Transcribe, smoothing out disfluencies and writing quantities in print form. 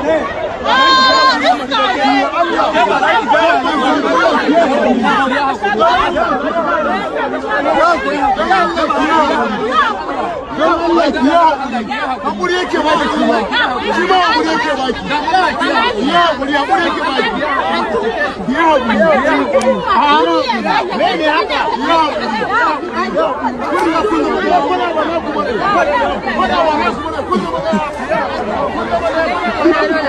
Iska ne. Don Allah ki yi haƙuri. Haƙuri yake ba da shi ma. Shi ma haƙuri yake ba ki. Yi haƙuri, haƙuri yake ba ki. Yi haƙuri. Me ne haka? Yi haƙuri. Kun ga kun zama ɗaya, kuna ba na ku bane. Kuna ba na ku bane, kun zama ɗaya. Kun zama ɗaya.